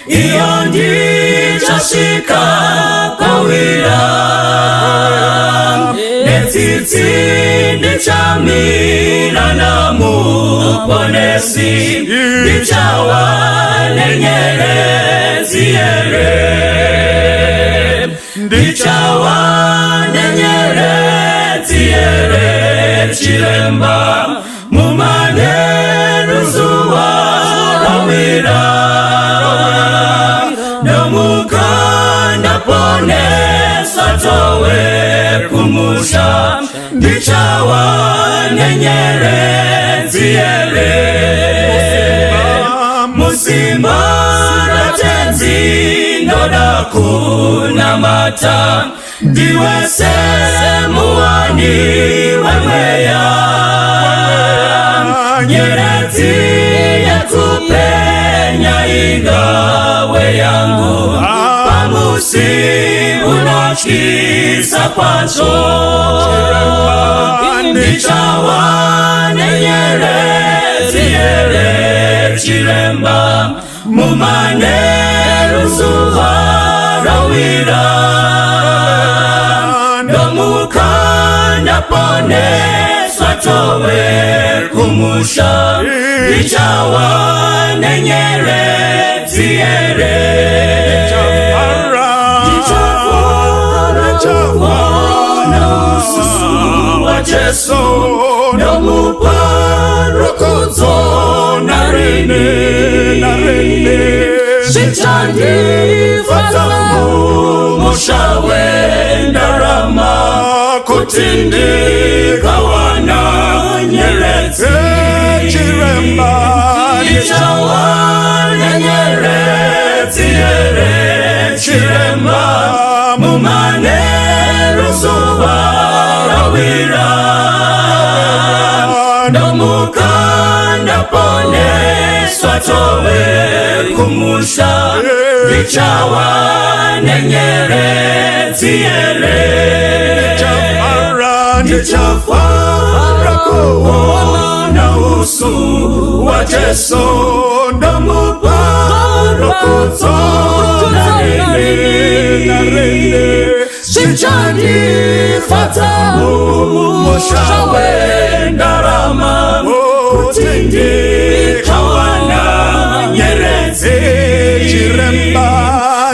Iyo ndichasvika kwawira netsitsi ndichamira namuponesi ndichawa nenyeredzi here ndichawa nenyeredzi here chiremba mumanheru zuva rawira ndomuka ndaponeswa towe kumusha ndichawa nenyeredzi here musimba raTenzi ndoda kunamata ndiwe semuwani wemweya nyeredzi yekupenya ingawe yangu pamusi unotyisa kwazvo ndichawa nenyeredzi here chiremba mumanheru zuva rawira ndomuka ndaponeswa towe kumusha ndichawa nenyeredzi here ndichafara kuona usu waJesu ndomupa rukudzo narini zvichandifadza mumusha wendarama kuti ndikawana nyeredzi Chiremba ndichawana nyeredzi here chiremba mumanheru zuva rawira ndomuka ndaponeswa towe kumusha ndichawa nenyeredzi here ndichafara kuona usu waJesu ndomupa rukudzo narini zvichandifadza mumusha wendarama kuti ndikawana nyeredzi Chiremba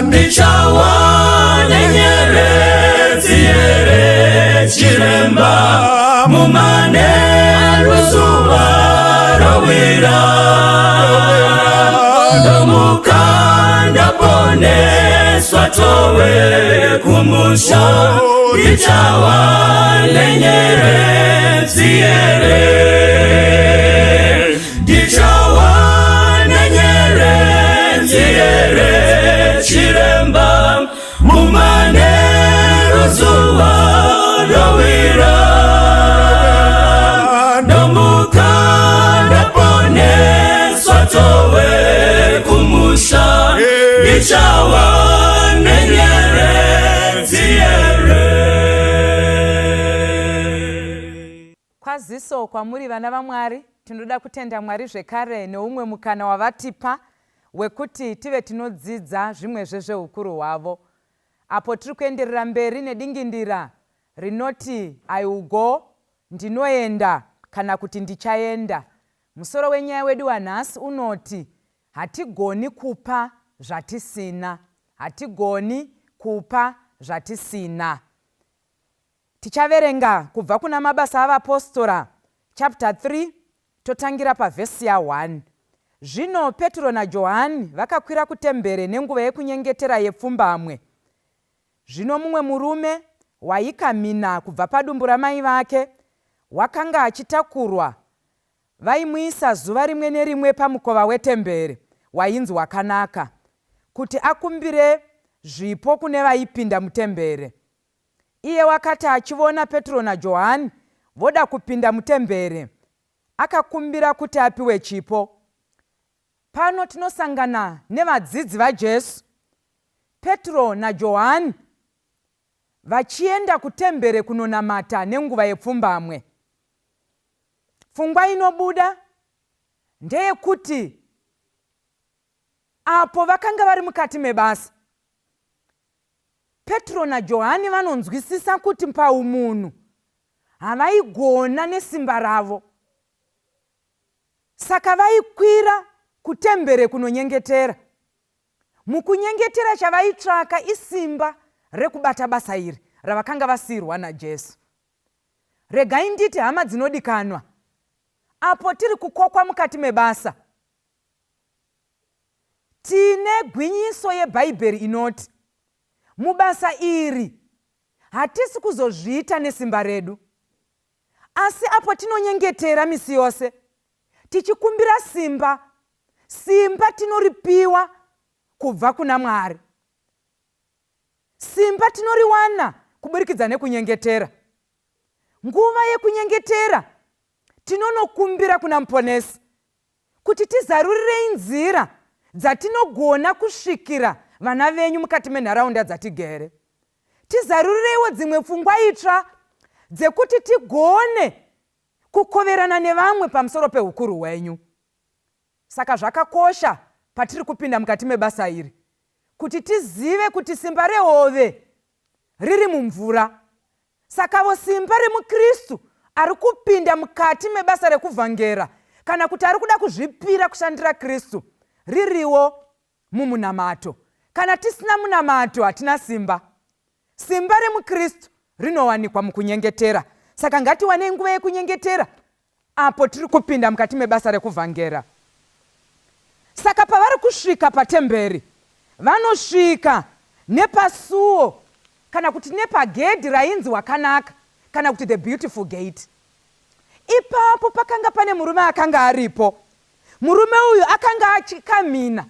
ndichawana nyeredzi here chiremba mumanheru zuva rawira ndomuka ndaponeswa towe kumusha ndichawa nenyeredzi here ndichawa nenyeredzi here chiremba mumanheru zuva rawira ndomuka ndaponeswa towe kumusha ndichawa nenyeredzi here. Kwaziso kwamuri vana vaMwari. Tinoda kutenda Mwari zvekare neumwe mukana wavatipa wekuti tive tinodzidza zvimwezve zveukuru hwavo apo tiri kuenderera mberi nedingindira rinoti "I will go", ndinoenda kana kuti ndichaenda. Musoro wenyaya wedu wanhasi unoti hatigoni kupa zvatisina, hatigoni kupa zvatisina. Tichaverenga kubva kuna Mabasa aVapostora chapter 3 totangira pavhesi ya1. Zvino Petro naJohani vakakwira kutembere nenguva yekunyengetera yepfumbamwe. Zvino mumwe murume waikamhina kubva padumbu ramai vake wakanga achitakurwa vaimuisa zuva rimwe nerimwe pamukova wetembere wainzi Wakanaka, kuti akumbire zvipo kune vaipinda mutembere. Iye wakati achivona Petro naJohani voda kupinda mutembere, akakumbira kuti apiwe chipo. Pano tinosangana nevadzidzi vaJesu, Petro naJohani, vachienda kutembere kunonamata nenguva yepfumbamwe. Pfungwa inobuda ndeyekuti Apo vakanga vari mukati mebasa, Petro naJohani vanonzwisisa kuti paumunhu havaigona nesimba ravo. Saka vaikwira kutembere kunonyengetera. Mukunyengetera chavaitsvaka isimba rekubata basa iri ravakanga vasiirwa naJesu. Regai nditi hama dzinodikanwa, apo tiri kukokwa mukati mebasa, tine gwinyiso yeBhaibheri inoti mubasa iri hatisi kuzozviita nesimba redu, asi apo tinonyengetera misi yose tichikumbira simba, simba tinoripiwa kubva kuna Mwari. Simba tinoriwana kuburikidza nekunyengetera. Nguva yekunyengetera tinonokumbira kuna Muponesi kuti tizarurirei nzira dzatinogona kusvikira vana venyu mukati menharaunda dzatigere. Tizarurireiwo dzimwe pfungwa itsva dzekuti tigone kukoverana nevamwe pamusoro pehukuru hwenyu. Saka zvakakosha patiri kupinda mukati mebasa iri kuti tizive kuti simba rehove riri mumvura. Sakavo simba remuKristu ari kupinda mukati mebasa rekuvhangera kana kuti ari kuda kuzvipira kushandira Kristu ririwo mumunamato. Kana tisina munamato hatina simba. Simba remuKristu rinowanikwa mukunyengetera. Saka ngatiwanei nguva yekunyengetera apo tiri kupinda mukati mebasa rekuvhangera. Saka pavari kusvika patemberi, vanosvika nepasuo kana kuti nepagedhi rainzi Wakanaka kana kuti The Beautiful Gate. Ipapo pakanga pane murume akanga aripo. Murume uyu akanga achikamhina.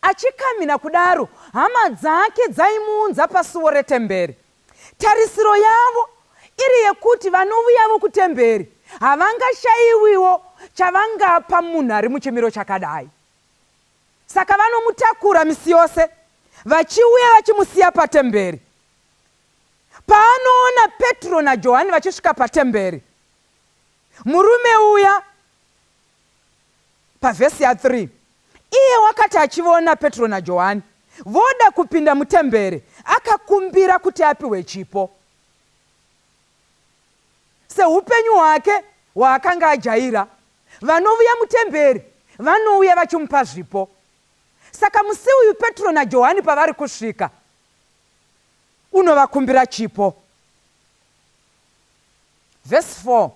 Achikamhina kudaro, hama dzake dzaimuunza pasuo retemberi. Tarisiro yavo iri yekuti vanouyavo kutemberi havangashayiwiwo chavangapa munhu ari muchimiro chakadai. Saka vanomutakura misi yose vachiuya vachimusiya patemberi. Paanoona Petro naJohani vachisvika patemberi, murume uya pavhesi ya3 iye wakati achivona Petro naJohani voda kupinda mutembere, akakumbira kuti apiwe chipo. Seupenyu hwake hwaakanga ajaira, vanovuya mutemberi vanouya vachimupa zvipo. Saka musi uyu Petro naJohani pavari kusvika, unovakumbira chipo. Vhesi 4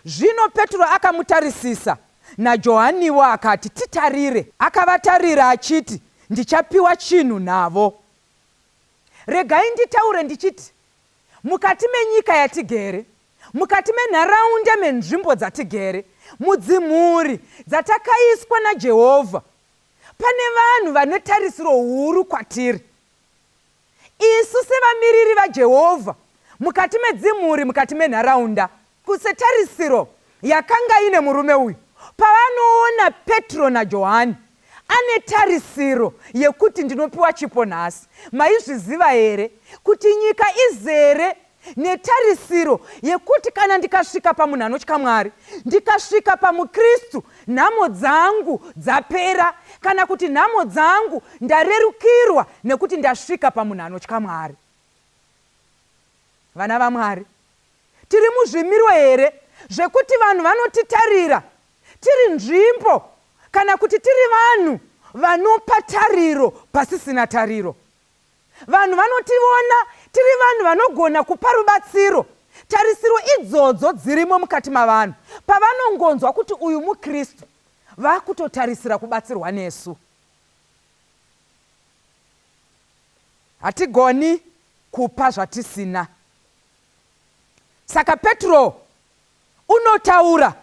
Zvino Petro akamutarisisa, naJohaniwo, akati, Titarire. Akavatarira achiti, Ndichapiwa chinhu navo. Regai nditaure ndichiti, mukati menyika yatigere, mukati menharaunda menzvimbo dzatigere, mudzimhuri dzatakaiswa naJehovha, pane vanhu vane tarisiro huru kwatiri. Isu sevamiriri vaJehovha mukati medzimhuri, mukati menharaunda, setarisiro yakanga ine murume uyu paanoona Petro naJohani, ane tarisiro yekuti ndinopiwa chipo nhasi. Maizviziva here kuti nyika izere netarisiro yekuti kana ndikasvika pamunhu anotya Mwari, ndikasvika pamuKristu, nhamo dzangu dzapera, kana kuti nhamo dzangu ndarerukirwa nekuti ndasvika pamunhu anotya Mwari? Vana vaMwari, tiri muzvimiro here zvekuti vanhu vanotitarira tiri nzvimbo kana kuti tiri vanhu vanopa tariro pasisina tariro? Vanhu vanotiona tiri vanhu vanogona kupa rubatsiro. Tarisiro idzodzo dzirimo mukati mavanhu. Pavanongonzwa kuti uyu muKristu, vakutotarisira kubatsirwa nesu. Hatigoni kupa zvatisina. Saka Petro unotaura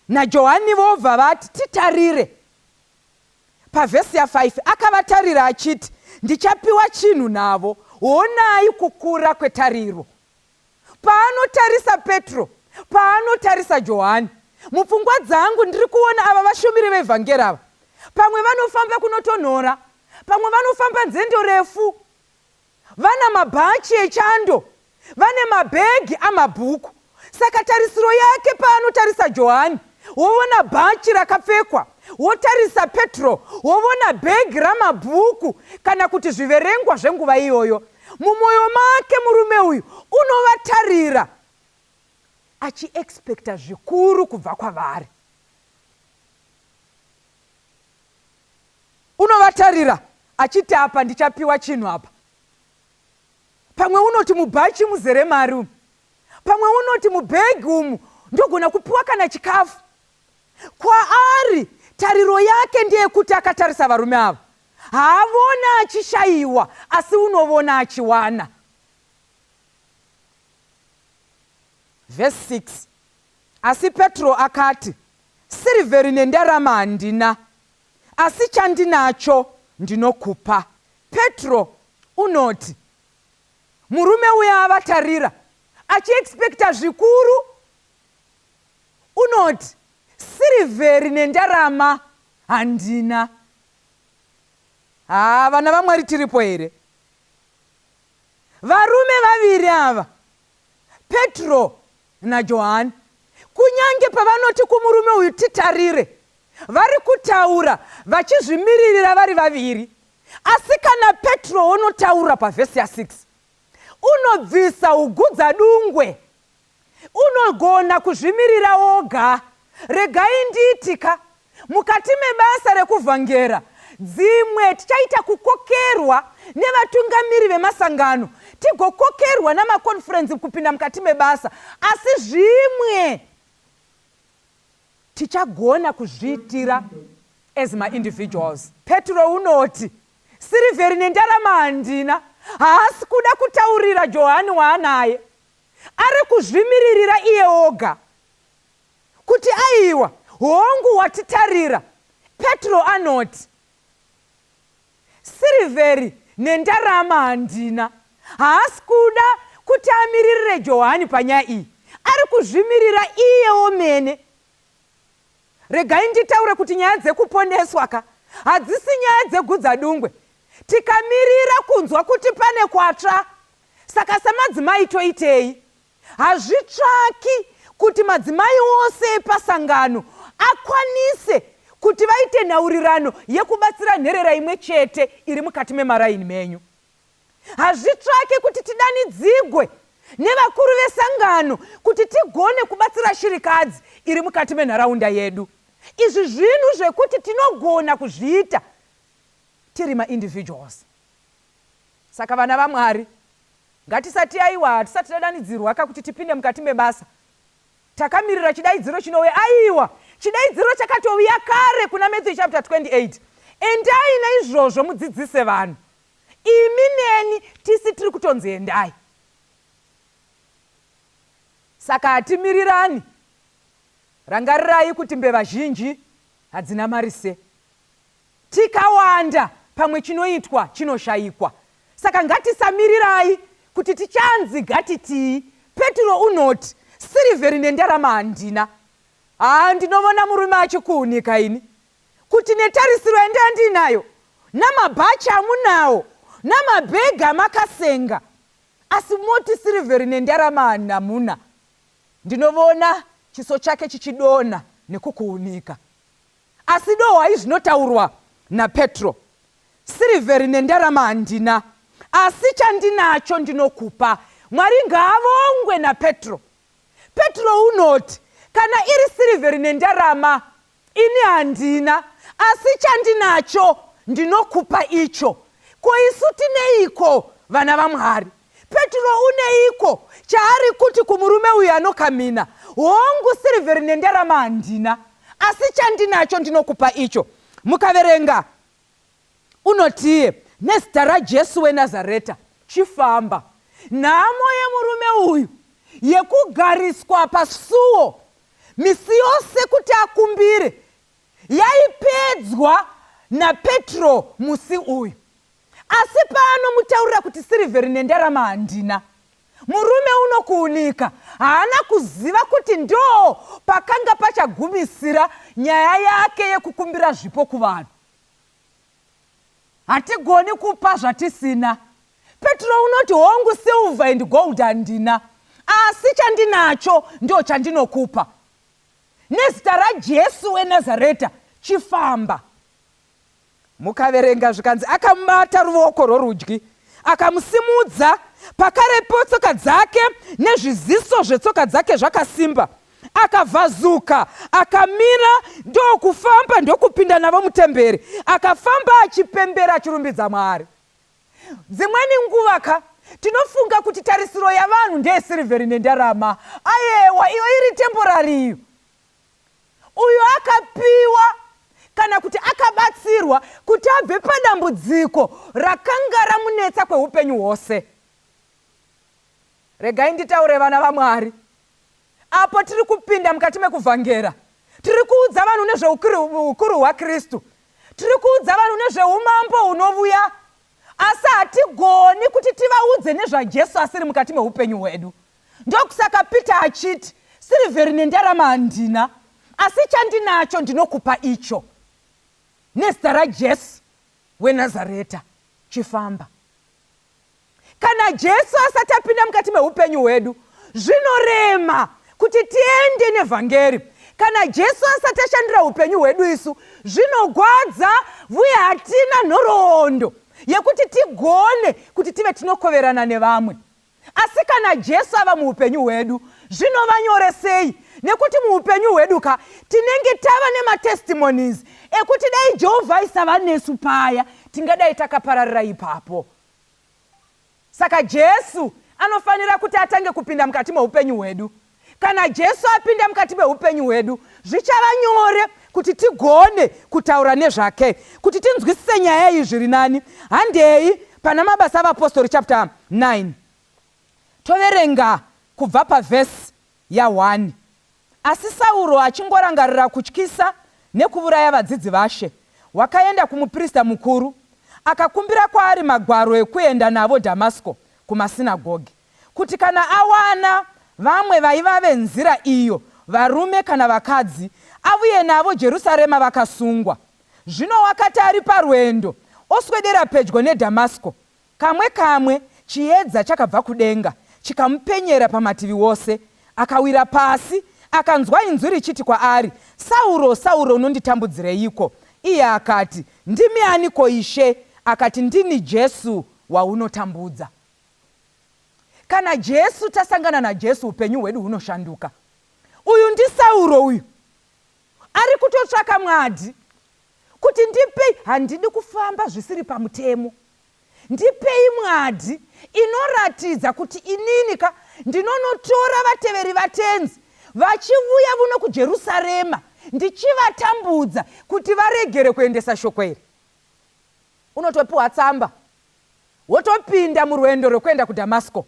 naJohani vobva vati, Titarire. Pavhesi ya5 akavatarira achiti, Ndichapiwa chinhu navo. Honai kukura kwetariro. Paanotarisa Petro, paanotarisa Johani, mupfungwa dzangu ndiri kuona ava vashumiri vevhangeri ava. Pamwe vanofamba kunotonhora, pamwe vanofamba nzendo refu, vana mabhachi echando, vane mabhegi amabhuku. Saka tarisiro yake paanotarisa Johani, woona bhachi rakapfekwa, Wotarisa Petro, wovona bhegi ramabhuku kana kuti zviverengwa zvenguva iyoyo. Mumwoyo make murume uyu unovatarira achiexpecta zvikuru kubva kwavari. Unovatarira achiti apa ndichapiwa chinhu apa. Pamwe unoti mubhachi muzere mari umu. Pamwe unoti mubhegi umu ndogona kupiwa kana chikafu. Kwaari tariro yake ndeyekuti akatarisa varume ava haavona achishayiwa asi unovona achiwana. Vhesi 6 Asi Petro akati, Sirivheri nendarama handina, asi chandinacho ndinokupa. Petro unoti, Murume uya avatarira achiexpecta zvikuru. Unoti, Sirivheri nendarama handina. Haa, vana vaMwari tiripo here? Varume vaviri ava, Petro naJohani, kunyange pavanoti kumurume uyu titarire, vari kutaura vachizvimiririra vari vaviri. Asi kana Petro wonotaura pavhesi ya6, unobvisa ugudzadungwe Unogona kuzvimirira woga. Regai nditi ka, mukati mebasa rekuvhangera, dzimwe tichaita kukokerwa nevatungamiri vemasangano, tigokokerwa namakonferenzi kupinda mukati mebasa, asi zvimwe tichagona kuzviitira as maindividuals. Petro unoti, Sirivheri nendarama handina. Haasi kuda kutaurira Johani waanaye. Ari kuzvimiririra iye oga kuti aiwa, hongu watitarira. Petro anoti, Sirivheri nendarama handina. Haasi kuda kuti amiririre Johani panyaya iyi. Ari kuzvimirira iye omene. Regai nditaure kuti nyaya dzekuponeswa ka hadzisi nyaya dzegudzadungwe. Tikamirira kunzwa kuti pane kwatsva Saka semadzimai toitei? Hazvitsvaki kuti madzimai ose epasangano akwanise kuti vaite nhaurirano yekubatsira nherera imwe chete iri mukati memaraini menyu. Hazvitsvaki kuti tidanidzigwe nevakuru vesangano kuti tigone kubatsira shirikadzi iri mukati menharaunda yedu. Izvi zvinhu zvekuti tinogona kuzviita tiri maindividuals. Saka vana vaMwari, ngatisati aiwa hatisati tadanidzirwa ka kuti tipinde mukati mebasa. Takamirira chidaidziro chinouya. Aiwa, chidaidziro chakatouya kare kuna Matthew chapter 28. Endai naizvozvo mudzidzise vanhu. Imi neni tisi tiri kutonzi endai. Saka hatimirirani. Rangarirai kuti mbeva zhinji hadzina marise. Tikawanda pamwe chinoitwa chinoshaikwa. Saka ngatisamirirai kuti tichanzi gatitii. Petro unoti, Sirivheri nendarama handina. Haa ndinovona murume achikuunika ini. Kuti netarisiro yandandinayo, namabhachi amunawo, namabhegi amakasenga, asi moti sirivheri nendarama hamuna. Ndinovona chiso chake chichidonha nekukuunika. Asi dohwai zvinotaurwa naPetro, Sirivheri nendarama handina, asi chandinacho ndinokupa. Mwari ngaavongwe naPetro. Petro unoti, Kana iri sirivheri nendarama, ini handina, asi chandinacho ndinokupa icho. Ko isu tineiko, vana vaMwari? Petro uneiko chaari kuti kumurume uyu anokamhina, Hongu, sirivheri nendarama handina, asi chandinacho ndinokupa icho. Mukaverenga unotiye, Nezita raJesu weNazareta, chifamba. Nhamo yemurume uyu yekugariswa pasuo misi yose kuti akumbire yaipedzwa naPetro musi uyu. Asi paanomutaurira kuti sirivheri nendarama handina, murume unokuunika haana kuziva kuti ndoo pakanga pachagumisira nyaya yake yekukumbira zvipo kuvanhu. Hatigoni kupa zvatisina. Petro unoti, Hongu, silver and gold handina, asi chandinacho ndo chandinokupa. Nezita raJesu weNazareta, Chifamba. Mukaverenga zvikanzi akamubata ruoko rworudyi akamusimudza, pakarepo tsoka dzake nezviziso zvetsoka dzake zvakasimba. Akavhazuka, akamira, ndokufamba, ndokupinda navo mutemberi. Akafamba achipembera achirumbidza Mwari. Dzimweni nguva ka tinofunga kuti tarisiro yavanhu ndeyesirivheri nendarama. Ayewa, iyo iri temporary iyo. Uyu akapiwa kana kuti akabatsirwa kuti abve padambudziko rakanga ramunetsa kweupenyu hwose. Regai nditaure vana vaMwari, apo tiri kupinda mukati mekuvhangera, tiri kuudza vanhu nezveukuru hwaKristu, tiri kuudza vanhu nezveumambo hunovuya, asi hatigoni kuti tivaudze nezvaJesu asiri mukati meupenyu hwedu. Ndokusaka Peter achiti, Sirivheri nendarama handina, asi chandinacho ndinokupa icho. Nezita raJesu weNazareta, chifamba. Kana Jesu asati apinda mukati meupenyu hwedu, zvinorema kuti tiende nevhangeri. Kana Jesu asati ashandira upenyu hwedu isu, zvinogwadza vuye hatina nhoroondo yekuti tigone kuti tive tinokoverana nevamwe. Asi kana Jesu ava muupenyu hwedu, zvinova nyore sei? Nekuti muupenyu hwedu ka, tinenge tava nematestimonies ekuti dai Jehovha aisava nesu paya, tingadai takapararira ipapo. Saka Jesu anofanira kuti atange kupinda mukati meupenyu hwedu. Kana Jesu apinda mukati meupenyu hwedu, zvichava nyore kuti tigone kutaura nezvake. Kuti tinzwisise nyaya iyi zviri nani, handei pana Mabasa aVapostori chapter 9. Toverenga kubva pavhesi ya 1. Asi Sauro achingorangarira kutyisa nekuvuraya vadzidzi vaShe, wakaenda kumuprista mukuru, akakumbira kwaari magwaro ekuenda navo Dhamasko kumasinagoge, kuti kana awana vamwe vaiva venzira iyo, varume kana vakadzi, avuye navo Jerusarema vakasungwa. Zvino wakati ari parwendo, oswedera pedyo neDhamasko, Kamwe kamwe chiedza chakabva kudenga, chikamupenyera pamativi ose. Akawira pasi, akanzwa inzwi richiti kwaari, Sauro, Sauro, unonditambudzireiko? Iye akati, Ndimi aniko, Ishe? Akati, Ndini Jesu waunotambudza. Kana Jesu tasangana naJesu upenyu hwedu hunoshanduka. Uyu ndiSauro uyu ari kutotsvaka mwadhi kuti ndipei, handidi kufamba zvisiri pamutemo. Ndipei mwadhi inoratidza kuti inini ka ndinonotora vateveri vaTenzi vachivuya vuno kuJerusarema ndichivatambudza kuti varegere kuendesa shoko iri. Unotopiwa tsamba wotopinda murwendo rwekuenda kuDhamasko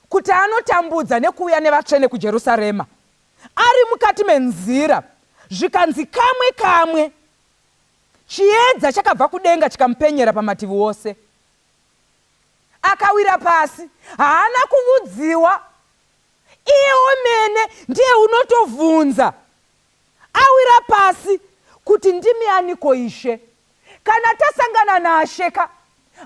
kuti anotambudza nekuuya nevatsvene kuJerusarema. Ari mukati menzira zvikanzi kamwe kamwe Chiedza chakabva kudenga chikamupenyera pamativi ose. Akawira pasi. Haana kuvudziwa. Iye omene ndiye unotovhunza awira pasi kuti ndimi aniko Ishe? Kana tasangana naShe ka,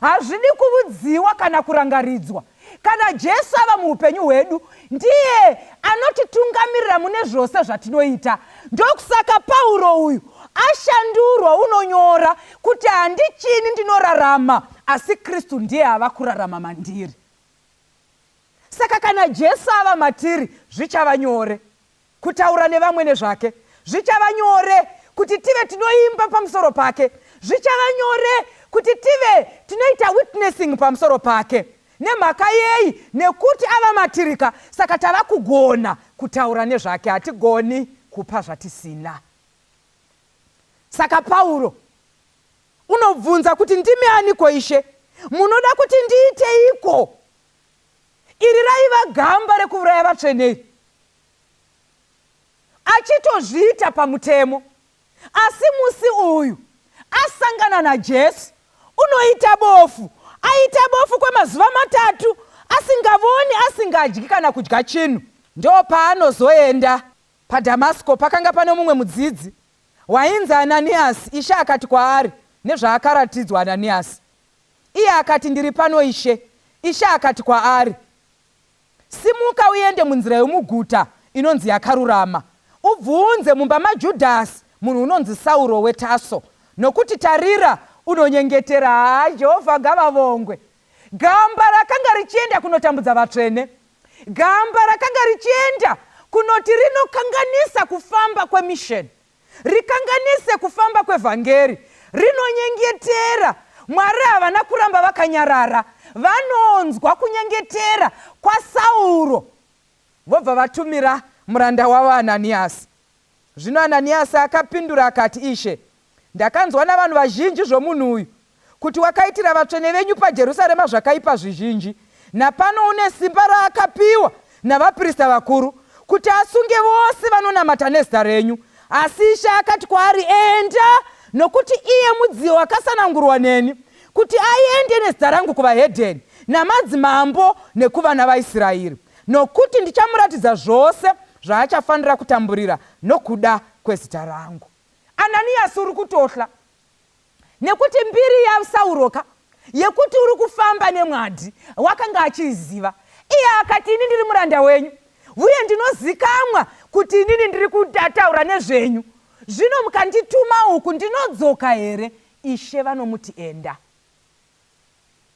hazvidi kuvudziwa kana kurangaridzwa. Kana Jesu ava muupenyu hwedu, ndiye anotitungamirira mune zvose zvatinoita. Ndokusaka Pauro uyu ashandurwa unonyora kuti handichini ndinorarama, asi Kristu ndiye ava kurarama mandiri. Saka kana Jesu ava matiri, zvichava nyore kutaura nevamwe nezvake. Zvichava nyore kuti tive tinoimba pamusoro pake. Zvichava nyore kuti tive tinoita witnessing pamusoro pake. Nemhaka yei? Nekuti ava matirika, saka tava kugona kutaura nezvake. Hatigoni kupa zvatisina. Saka Pauro unobvunza kuti ndimi aniko Ishe? Munoda kuti ndiiteiko? Iri raiva gamba rekuuraya vatsvene iri. Achitozviita pamutemo. Asi musi uyu asangana naJesu, unoita bofu. Aita bofu kwemazuva matatu, asingavoni, asingadyi kana kudya chinhu. Ndopaanozoenda paDhamasko, pakanga pane mumwe mudzidzi wainzi Ananiasi. Ishe akati kwaari nezvaakaratidzwa Ananiasi. Iye akati, Ndiri pano, Ishe. Ishe akati kwaari, Simuka uende munzira yomuguta inonzi Yakarurama, ubvunze mumba maJudhasi munhu unonzi Sauro weTaso, nokuti tarira, unonyengetera. Haa, Jehovha ngavavongwe. Gamba rakanga richienda kunotambudza vatsvene. Gamba rakanga richienda kunoti rinokanganisa kufamba kwemisheni, rikanganise kufamba kwevhangeri, rinonyengetera. Mwari havana kuramba vakanyarara. Vanonzwa kunyengetera kwaSauro, vobva vatumira muranda wavo Ananiyasi. Zvino Ananiyasi akapindura akati, Ishe, ndakanzwa navanhu vazhinji zvomunhu uyu, kuti wakaitira vatsvene venyu paJerusarema zvakaipa zvizhinji. Napano une simba raakapiwa navaprista vakuru, kuti asunge vose vanonamata nezita renyu. Asi Ishe akati kwaari, Enda, nokuti iye mudziyo wakasanangurwa neni, kuti aende nezita rangu kuvahedheni, namadzimambo nekuvana vaIsiraeri, nokuti ndichamuratidza zvose zvaachafanira kutamburira nokuda kwezita rangu. Ananiyasi uri kutohla nekuti mbiri yaSauro ka yekuti uri kufamba nemwadhi wakanga achiiziva. Iye akati, ini ndiri muranda wenyu uye ndinozikamwa kuti inini ndiri kutaura nezvenyu. Zvino mukandituma uku ndinodzoka here? Ishe vanomuti enda.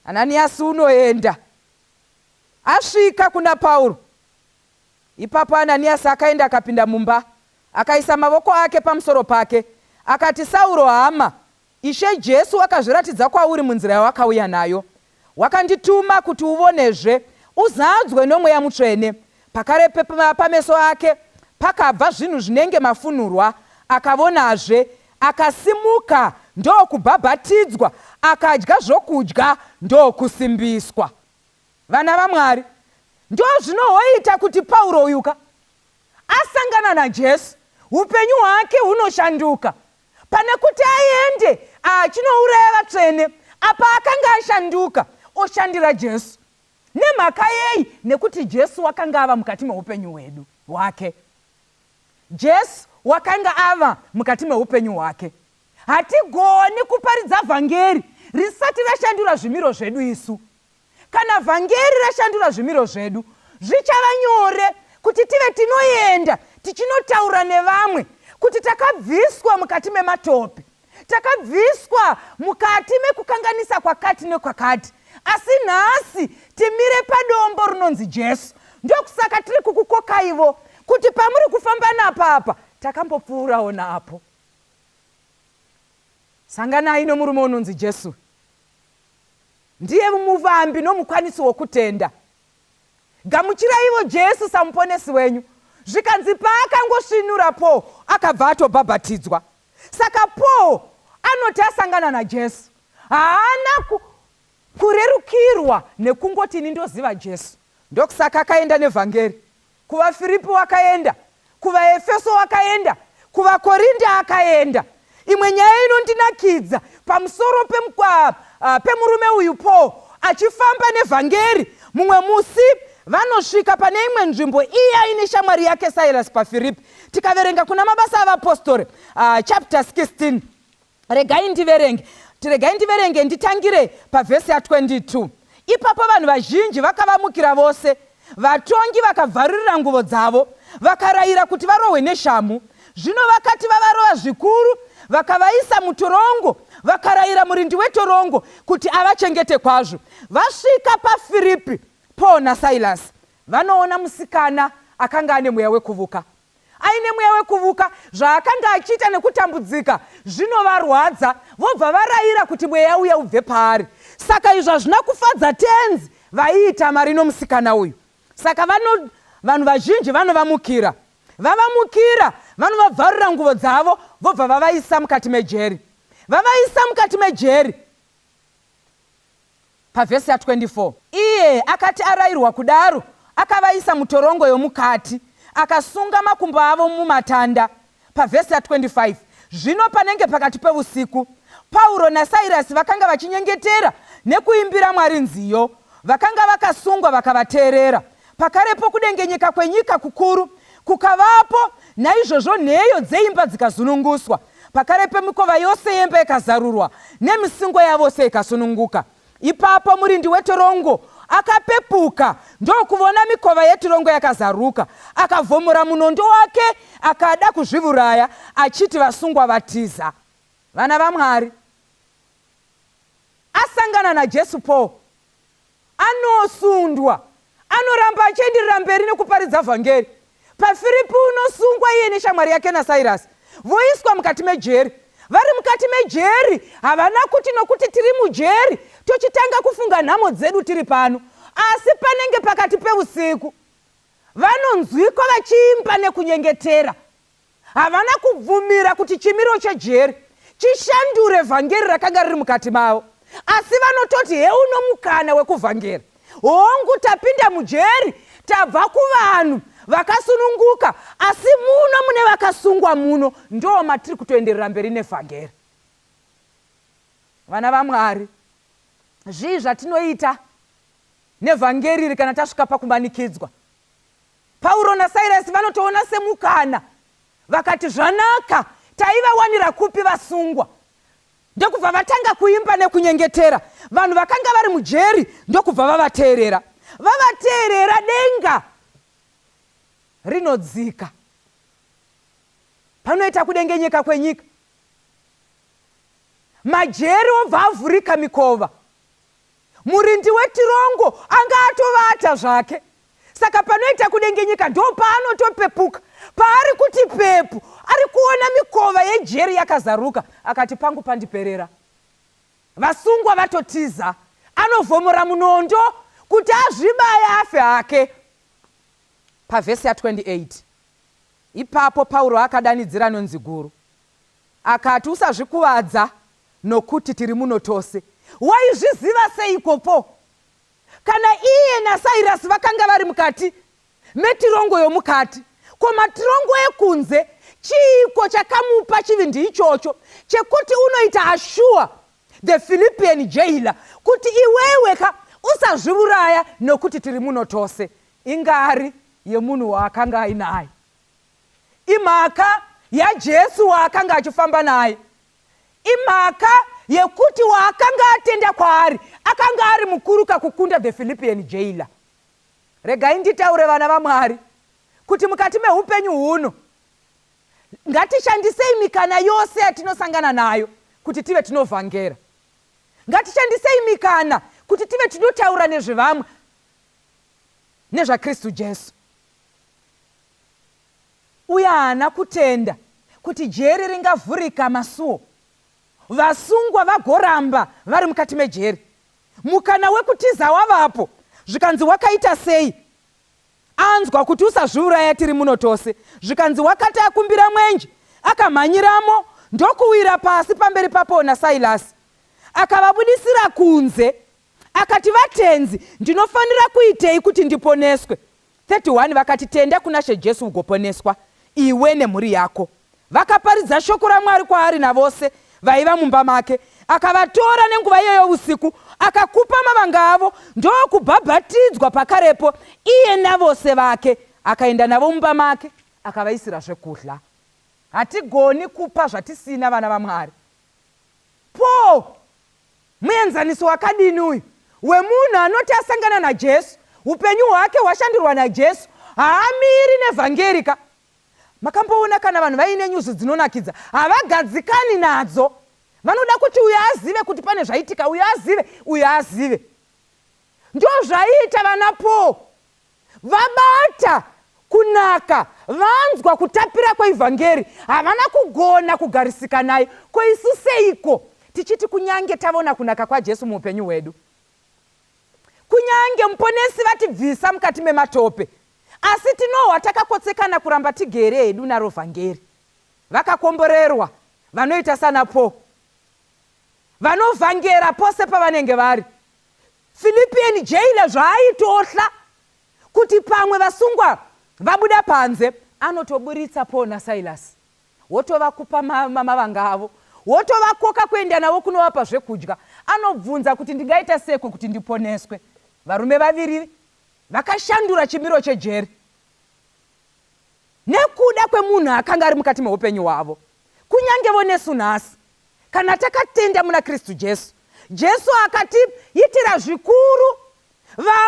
Ananiyasi unoenda. Asvika kuna Pauro. Ipapo Ananiyasi akaenda akapinda mumba, akaisa mavoko ake pamusoro pake, akati, Sauro hama, Ishe Jesu wakazviratidza kwauri munzira yawakauya nayo. Wakandituma kuti uvonezve, uzadzwe noMweya Mutsvene. Pakarepo pameso ake pakabva zvinhu zvinenge mafunurwa, akavonazve, akasimuka ndokubhabhatidzwa, akadya zvokudya ndokusimbiswa. Vana vaMwari, ndozvinohoita kuti Pauro uyuka asangana naJesu, upenyu hwake hunoshanduka. Pane kuti aende achinouraya vatsvene, apa akanga ashanduka oshandira Jesu. Nemhaka yei? Nekuti Jesu wakanga ava mukati meupenyu hwedu hwake. Jesu wakanga ava mukati meupenyu hwake. Hatigoni kuparidza vhangeri risati rashandura zvimiro zvedu isu. Kana vhangeri rashandura zvimiro zvedu, zvichava nyore kuti tive tinoenda tichinotaura nevamwe kuti takabviswa mukati mematope, takabviswa mukati mekukanganisa kwakati nekwakati, asi nhasi timire padombo rinonzi Jesu. Ndokusaka tiri kukukokaivo kuti pamuri kufamba napapa takambopfuurawo napo. Sanganai nomurume unonzi Jesu. Ndiye muvambi nomukwanisi wokutenda. Gamuchiraivo Jesu samuponesi wenyu. Zvikanzi paakangosvinura Paul akabva atobhabhatidzwa. Saka Paul anoti asangana naJesu haana kurerukirwa nekungoti ini ndoziva Jesu. Ndokusaka akaenda nevhangeri. KuvaFiripi wakaenda, kuvaEfeso wakaenda, kuvaKorinde akaenda. Imwe nyaya inondinakidza pamusoro pemurume uyu Paul achifamba nevhangeri. Mumwe musi vanosvika pane imwe nzvimbo iye aine shamwari yake Silas paFiripi. Tikaverenga kuna Mabasa aVapostori chapter 16. Regai ndiverenge. Regai ndiverenge nditangire pavhesi ya 22. Ipapo vanhu vazhinji vakavamukira vose. Vatongi vakabvarurira nguvo dzavo, vakarayira kuti varohwe neshamhu. Zvino vakati vavarova zvikuru, vakavaisa mutorongo, vakarayira murindi wetorongo kuti avachengete kwazvo. Vasvika paFiripi, Paul naSilasi vanoona musikana akanga ane mweya wekuvuka. Aine mweya wekuvuka, zvaakanga achiita nekutambudzika zvinovarwadza, vobva varayira kuti mweya uya ubve paari. Saka izvi hazvina kufadza Tenzi vaiita mari nomusikana uyu. Saka vano, vanhu vazhinji vanovamukira. Vavamukira, vanovabvarura nguvo dzavo, vobva vavaisa mukati mejeri. Vavaisa mukati mejeri. Pavhesi ya 24. Iye akati arayirwa kudaro, akavaisa mutorongo yomukati, akasunga makumbo avo mumatanda. Pavhesi ya 25. Zvino panenge pakati pevusiku, Pauro naSairasi vakanga vachinyengetera nekuimbira Mwari nziyo, vakanga vakasungwa vakavateerera. Pakarepo kudengenyeka kwenyika kukuru kukavapo, naizvozvo nheyo dzeimba dzikazununguswa. Pakarepo mikova yose yemba ikazarurwa, nemisungo yavose ikasununguka. Ipapo murindi wetorongo Akapepuka ndokuvona mikova yetirongo yakazaruka. Akavhomora munondo wake akada kuzvivuraya achiti vasungwa vatiza. Vana vaMwari, asangana naJesu Paul anosundwa, anoramba achienderera mberi nekuparidza vhangeri. PaFiripi unosungwa iye neshamwari yake naSairasi voiswa mukati mejeri. Vari mukati mejeri havana kuti nokuti tiri mujeri tochitanga kufunga nhamo dzedu tiri pano, asi panenge pakati peusiku vanonzwikwa vachiimba nekunyengetera. Havana kubvumira kuti chimiro chejeri chishandure vhangeri rakanga riri mukati mavo, asi vanototi heuno mukana wekuvhangera. Hongu, tapinda mujeri, tabva kuvanhu vakasununguka, asi muno mune vakasungwa muno ndoo matiri kutoenderera mberi nevhangeri. Vana vaMwari, zvii zvatinoita nevhangeri iri kana tasvika pakumanikidzwa? Pauro naSairasi vanotoona semukana vakati zvanaka taivawanira kupi vasungwa ndokubva vatanga kuimba nekunyengetera. Vanhu vakanga vari mujeri ndokubva vavateerera. Vavateerera denga rinodzika. Panoita kudengenyeka kwenyika. Majeri obva avhurika mikova. Murindi wetirongo anga atovata zvake saka panoita kudengenyeka ndopaanotopepuka. Paari kuti pepu ari kuona mikova yejeri yakazaruka akati pangu pandiperera. Vasungwa vatotiza. Anovhomora munondo kuti azvibaye afe hake. Pavhesi ya 28 ipapo Pauro akadanidzira nonzi guru akati usazvikuvadza nokuti tiri muno tose. Waizviziva seiko po? Kana iye naSairasi vakanga vari mukati metirongo yomukati, ko matirongo ekunze chiiko chakamupa chivindi ichocho chekuti unoita assure the Philippian jailer kuti iwewe ka usazviuraya nokuti tiri muno tose? Ingari yemunhu waakanga ainaye. Imhaka yaJesu waakanga achifamba naye. Imhaka yekuti waakanga atenda kwaari akanga ari mukuruka kukunda the Philippian jailer. Regai nditaure vana vaMwari kuti mukati mehupenyu huno ngatishandisei mikana yose yatinosangana nayo kuti tive tinovhangera. Ngatishandisei mikana kuti tive tinotaura nezvevamwe nezvaKristu Jesu. Uye haana kutenda kuti jeri ringavhurika masuo vasungwa vagoramba vari mukati mejeri. Mukana wekutiza wavapo, zvikanzi wakaita sei? Anzwa kuti usazviuraya tiri muno tose, zvikanzi wakati akumbira mwenje akamhanyiramo ndokuwira pasi pamberi paPaul naSailasi. Akavabudisira kunze Akati, Vatenzi, ndinofanira kuitei kuti ndiponeswe? 31 vakati, Tenda kuna She Jesu ugoponeswa, iwe nemhuri yako. Vakaparidza shoko raMwari kwaari navose vaiva mumba make. Akavatora nenguva iyoyo usiku, akakupa mavanga avo, ndokubhabhatidzwa pakarepo, iye navose vake. Akaenda navo mumba make, akavaisira zvekudla. Hatigoni kupa zvatisina, vana vaMwari. Paul Muenzaniso wakadini uyu wemunhu anoti asangana naJesu, upenyu hwake hwashandurwa naJesu, haamiri nevhangeri ka. Makamboona kana vanhu vaine nyuzi dzinonakidza, havagadzikani nadzo. Vanoda kuti uyu azive kuti pane zvaitika, uyu azive, uyu azive. Ndozvaiita vana Paul. Vabata kunaka, vanzwa kutapira kweivhangeri, havana kugona kugarisika nayo. Ko isu seiko tichiti kunyange tavona kunaka kwaJesu muupenyu hwedu, kunyange Muponesi vatibvisa mukati mematope, asi tinohwa takakotsekana kuramba tigere hedu naro vhangeri? Vakakomborerwa vanoita sana Paul, vanovhangera pose pavanenge vari. Philippian jailer zvaaitohla kuti pamwe vasungwa vabuda panze anotoburitsa Paul naSilas wotovakupa mavanga avo wotovakoka kuenda navo kunovapa zvekudya anobvunza kuti ndingaita seko kuti ndiponeswe. Varume vaviri vakashandura chimiro chejeri. Nekuda kwemunhu akanga ari mukati meupenyu hwavo. Kunyangevo nesu nhasi, kana takatenda muna Kristu Jesu, Jesu akatiitira zvikuru. Vamwe.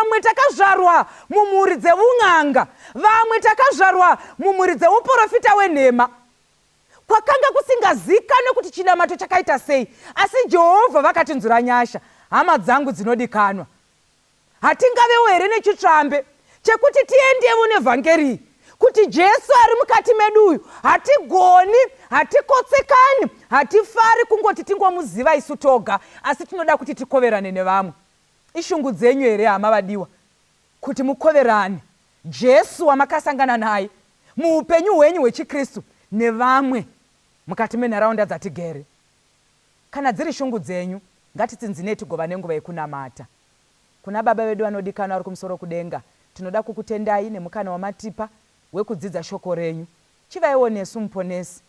Takazvarwa mumhuri dzeun'anga, vamwe takazvarwa mumhuri dzeuprofita wenhema. Kwakanga kusingazikanwe kuti chinamato chakaita sei, asi Jehovha vakatinzwira nyasha. Hama dzangu dzinodikanwa, hatingavewo here nechitsvambe chekuti tiendevo nevhangeri kuti Jesu ari mukati medu uyu? Hatigoni, hatikotsekani, hatifari kungoti tingomuziva isu toga, asi tinoda kuti tikoverane nevamwe. Ishungu dzenyu here, hama vadiwa, kuti mukoverane Jesu wamakasangana naye muupenyu hwenyu hwechiKristu nevamwe mukati menharaunda dzatigere? Kana dziri shungu dzenyu, ngatitsinzinei tigova nenguva yekunamata. Kuna Baba vedu vanodikanwa vari kumusoro kudenga, tinoda kukutendai nemukana wamatipa wekudzidza shoko renyu. Chivaiwo nesu, Muponesi,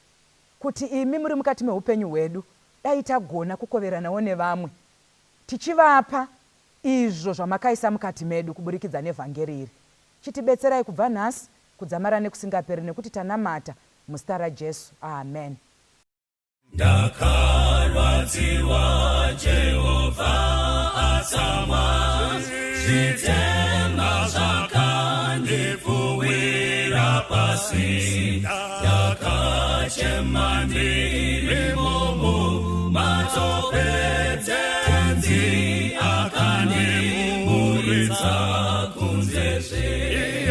kuti imi muri mukati meupenyu hwedu, dai tagona kukoveranawo nevamwe, tichivapa izvo zvamakaisa mukati medu kuburikidza nevhangeri iri. Chitibetserai kubva nhasi kudzamara nekusingaperi, nekuti tanamata muzita raJesu. Amen. Ndakarwadziwa Jehovha atsamwa, zvitema zvakandipfuwira pasi. Ndakachema ndirimo mumatope, Tenzi akandiburitsa kunzezve,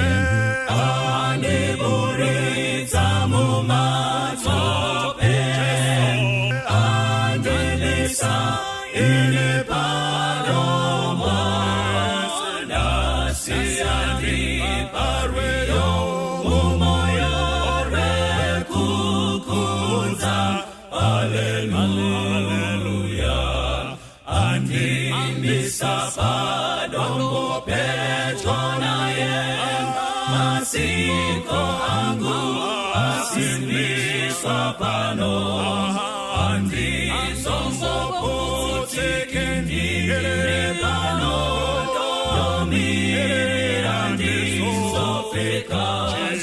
andiburitsa mumatope, andimisa ini padombo, ndasiya ndiparweyo mumoyo rwekukudza. Haleluya, andimisa padombo pedyo naye, masiko angu asimbiswa pano, handizomboputsike ndiri pano, ndomirira ndizopfeka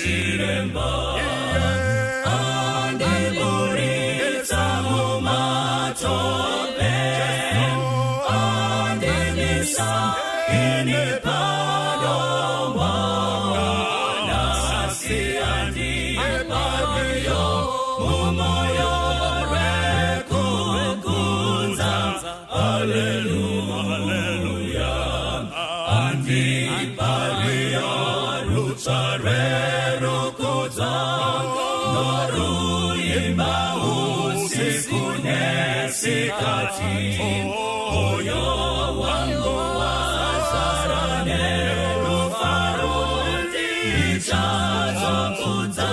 chiremba. Andiburitsa mumatope, andimisa ini padombo, nhasi andipayo mumoyo rwekukudza. Haleluya, andipayo rutsva rwerukudza, noruimba usiku nesikati, moyo wangu wazara nerufaro, ndichazokudza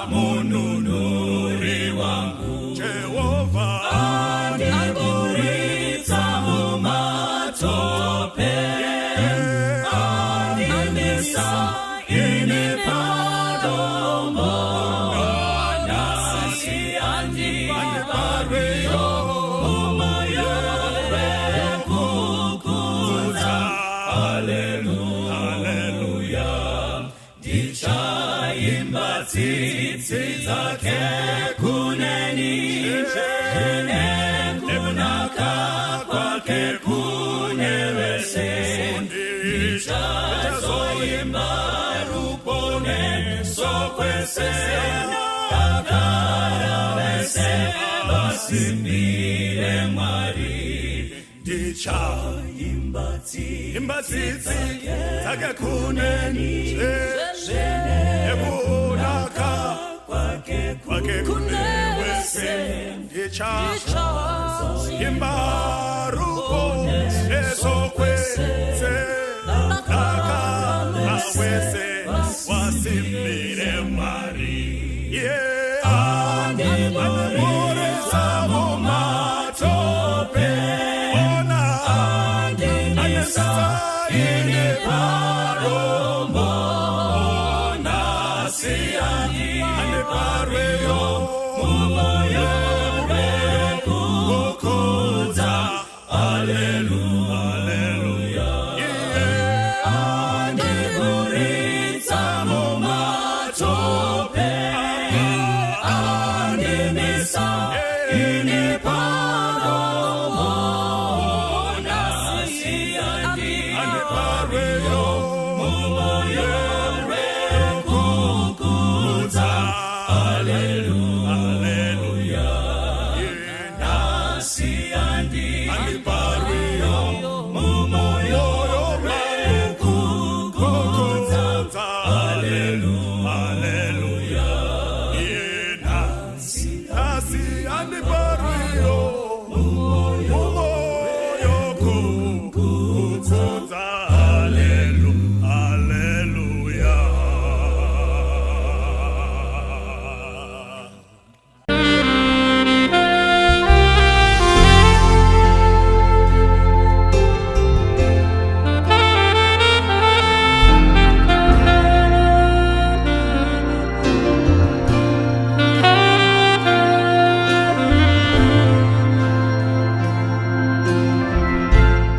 Mununuri wangu. Jehovha Andiburitsa mumatope, andimisa ini padombo, nhasi andiparweyo mumoyo rwekukudza. Haleluya, ndichaimba tsitsi dzake kuneni, nekunaka kwake kune vese, ndichazoimba ruponeso kwese, takara vese vasimbire Mwari. Ndichaimba Imba tsitsi dzake kuneni, nekunaka kwake kwake kune wese, ndichaimba ruponeso kwese, takara wese wasimbire Mwari. Yeah, andiburitsa mumatope, ona, andimisa ini padombo, nhasi andiparweyo mumoyo rwekukudza. Haleluya, andiburitsa mumatope. Mumwoyo.